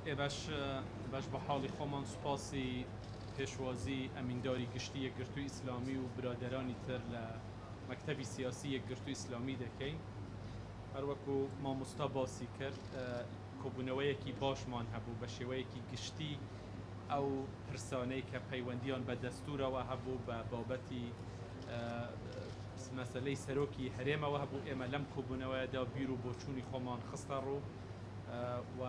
ئێمەش بەش بە حاڵی خۆمان سوپاسی پێشوازی ئەمینداری گشتی یەکگرتووی ئیسلامی و برادەرانی تر لە مەکتەبی سیاسی یەکگرتووی ئیسلامی دەکەین. هەروەکو مامۆستا باسی کرد کۆبوونەوەیەکی باشمان هەبوو بە شێوەیەکی گشتی ئەو پرسانەی کە پەیوەندیان بە دەستورەوە هەبوو بە بابەتی مەسەلەی سەرۆکی هەرێمەوە هەبوو ئێمە لەم کۆبوونەوەیەدا بیر و بۆچوونی خۆمان خستە ڕوو و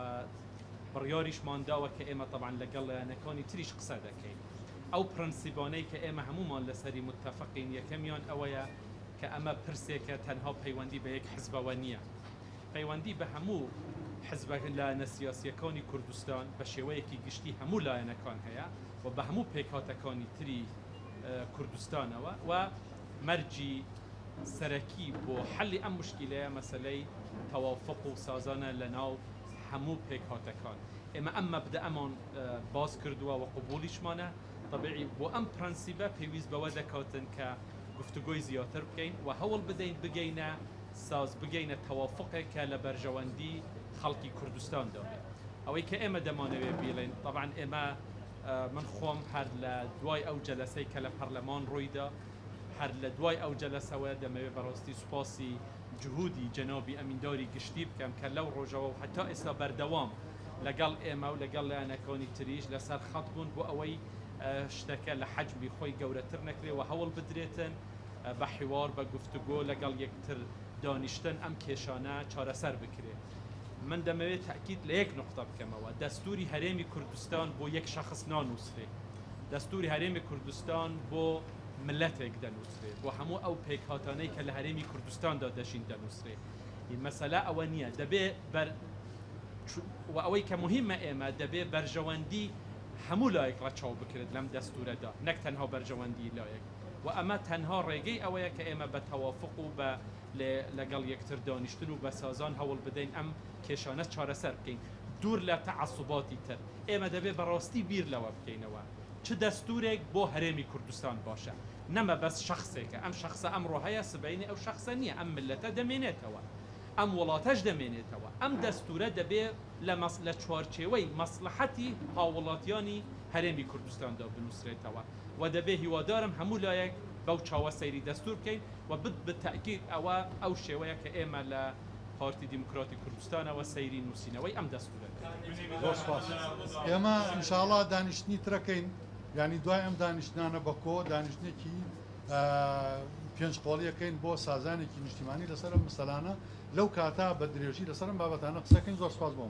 بڕیاریشمان داوە کە ئێمە تەبعەن لەگەڵ لایەنەکانی تریش قسە دەکەین. ئەو پرەنسیبانەی کە ئێمە هەموومان لەسەری متەفقین یەکەمیان ئەوەیە کە ئەمە پرسێکە تەنها پەیوەندی بە یەک حزبەوە نییە، پەیوەندی بە هەموو حزبە لایەنە سیاسییەکانی کوردستان بە شێوەیەکی گشتی هەموو لایەنەکان هەیە و بە هەموو پێکهاتەکانی تری کوردستانەوە و مەرجی سەرەکی بۆ حەلی ئەم موشکیلەیە مەسەلەی تەوافوق و سازانە لە ناو هەموو پێکهاتەکان. ئێمە ئەم مەبدەئەمان باس کردووە و قبوڵیشمانە. تەبیعی بۆ ئەم پرەنسیبە پێویست بەوە دەکاتن کە گفتوگۆی زیاتر بکەین و هەوڵ بدەین بگەینە ساز بگەینە تەوافوقێک کە لە بەرژەوەندی خەڵکی کوردستاندا بێت. ئەوەی کە ئێمە دەمانەوێت بیڵێین تەبعەن ئێمە من خۆم هەر لە دوای ئەو جەلەسەی کە لە پەرلەمان ڕوویدا هەر لە دوای ئەو جەلەسەوە دەمەوێت بەڕاستی سوپاسی جهودی جەنابی ئەمینداری گشتی بکەم کە لەو ڕۆژەوە و هەتا ئێستا بەردەوام لەگەڵ ئێمە و لەگەڵ لایەنەکانی تریش لەسەر خەت بوون بۆ ئەوەی شتەکە لە حەجمی خۆی گەورەتر نەکرێ و هەوڵ بدرێتن بە حیوار بە گفتوگۆ لەگەڵ یەکتر دانیشتن ئەم کێشانە چارەسەر بکرێ. من دەمەوێت تەئکید لە یەک نوقتە بکەمەوە، دەستوری هەرێمی کوردستان بۆ یەک شەخس نانووسرێ، دەستوری هەرێمی کوردستان بۆ مللەتێک دەنووسرێ، بۆ هەموو ئەو پێکهاتانەی کە لە هەرێمی کوردستاندا دەژین دەنووسرێ. مەسەلە ئەوە نییە دەبێ بەر و ئەوەی کە موهیمە ئێمە دەبێ بەرژەوەندی هەموو لایەک ڕەچاو بکرێت لەم دەستورەدا نەک تەنها بەرژەوەندی لایەک و ئەمە تەنها ڕێگەی ئەوەیە کە ئێمە بە تەوافوق و بە لەگەڵ یەکتر دانیشتن و بە سازان هەوڵ بدەین ئەم کێشانە چارەسەر بکەین دوور لە تەعەسوباتی تر. ئێمە دەبێ بە ڕاستی بیر لەوە بکەینەوە چ دەستورێک بۆ هەرێمی کوردستان باشە نە مەبەست شەخسێکە ئەم شەخسە ئەمڕۆ هەیە سبەینێ ئەو شەخسە نییە ئەم میللەتە دەمێنێتەوە ئەم وڵاتەش دەمێنێتەوە ئەم دەستورە دەبێ لە لە چوارچێوەی مەسڵەحەتی هاووڵاتیانی هەرێمی کوردستاندا بنووسرێتەوە و دەبێ هیوادارم هەموو لایەک بەو چاوە سەیری دەستور بکەین و بتەئکید ئەوە ئەو شێوەیە کە ئێمە لە پارتی دیموکراتی کوردستانەوە سەیری نووسینەوەی ئەم دەستورە دەکەین. زۆر سوپاس. ئێمە ان شاء اللە دانیشتنی ترەکەین یانی دوای ئەم دانیشتنانە بە کۆ دانیشتنێکی پێنج قۆڵیەکەین بۆ سازانێکی نیشتیمانی لەسەر ئەم مەسەلانە لەو کاتە بە درێژی لەسەر ئەم بابەتانە قسەکەین زۆر سوپاس بۆ.